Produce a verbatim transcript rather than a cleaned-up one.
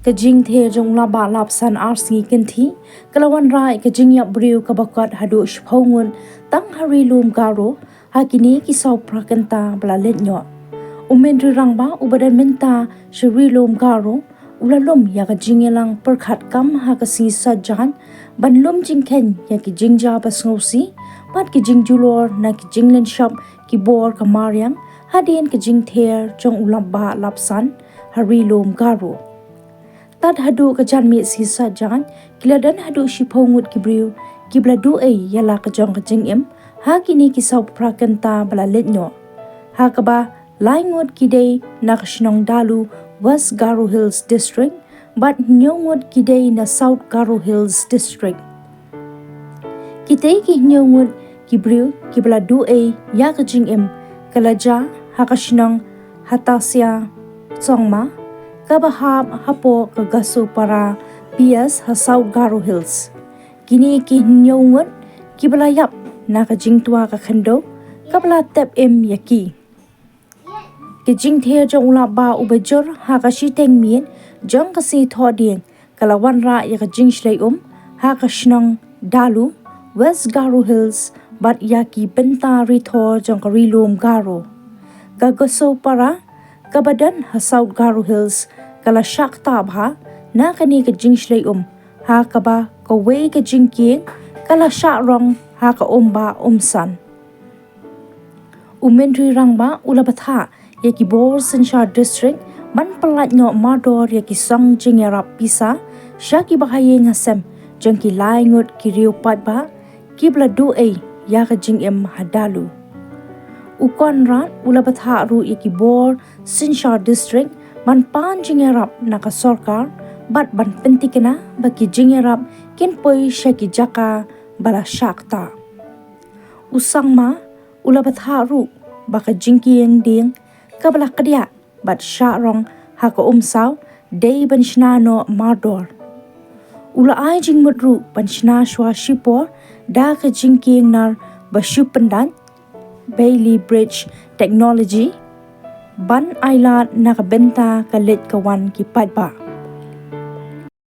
Ka jingther jong u Lahbah Lapsan Arsngi Kynthih ka la wanrah ïa ka jingïap briew kaba kot haduh shiphew ngut tang ha Ri Lum Garo ha kine ki saw phra kynta ba la leit noh. U Myntri Rangbah uba don mynta sha Ri Lum Garo u la lum ïa ka jingïalang pyrkhat kam ha ka sngi Saitjaiñ ban lum jingkheiñ ïa ki jingjia ba sngewsih bad ki jingjulor na ki jinglynshop ki bor ka mariang hadien ka jingther jong u Lahbah Lapsan ha Ri Lum Garo. Tad haduh ka janmiet sngi Saitjaiñ ki la don haduh shiphew ngut ki briew kiba la duh ei ïa la ka jong ka jingim ha kine ki saw phra kynta ba la leit noh. Ha kaba lai ngut ki dei na ka shnong Dalu, West Garo Hills District, bad hynñiew ngut ki dei na South Garo Hills District. Kitei ki hynñiew ngut ki briew kiba la duh ei ïa ka jingim ka la jia ha ka shnong Hatasia Songma kaba hap hapoh ka Gasopara P S ha South Garo Hills. Kine ki hynñiew ngut kiba la ïap na ka jingtwa ka khyndew kaba la tep im ïa ki. Ka jingther jong u Lahbah uba jur ha ka shiteng miet jong ka sngi Thohdieng ka la wanrah ïa ka jingshlei um ha ka shnong Dalu, West Garo Hills bad ïa ki bynta rithor jong ka Ri Lum Garo. Ka Gasopara kaba don ha South Garo Hills ka la shah ktah bha na kane ka jingshlei um ha kaba kawei ka jingkieng ka la shah rong ha ka umbah umsan. U Myntri Rangbah u la bthah ïa ki bor synshar district ban pyllait noh mardor ïa ki song jingïarap pisa sha ki bahaïing hasem jong ki lai ngut ki riew paidbah kiba la duh ei ïa ka jingim ha Dalu. U Conrad u la bthah ruh ïa ki bor synshar district ban pan jingïarap na ka sorkar bad ban pyntikna ba ki jingïarap kin poi sha ki jaka ba la shah ktah. U Sangma u la bthah ruh ba ka jingkieng dieng kaba la kdiah bad shah rong ha ka umsaw dei ban shna noh mardor. U la ai jingmut ruh ban shna shuwa shipor da ka jingkieng nar ba shu pyndait, Bailey Bridge Technology, ban ailad na ka bynta ka leit ka wan ki paidbah.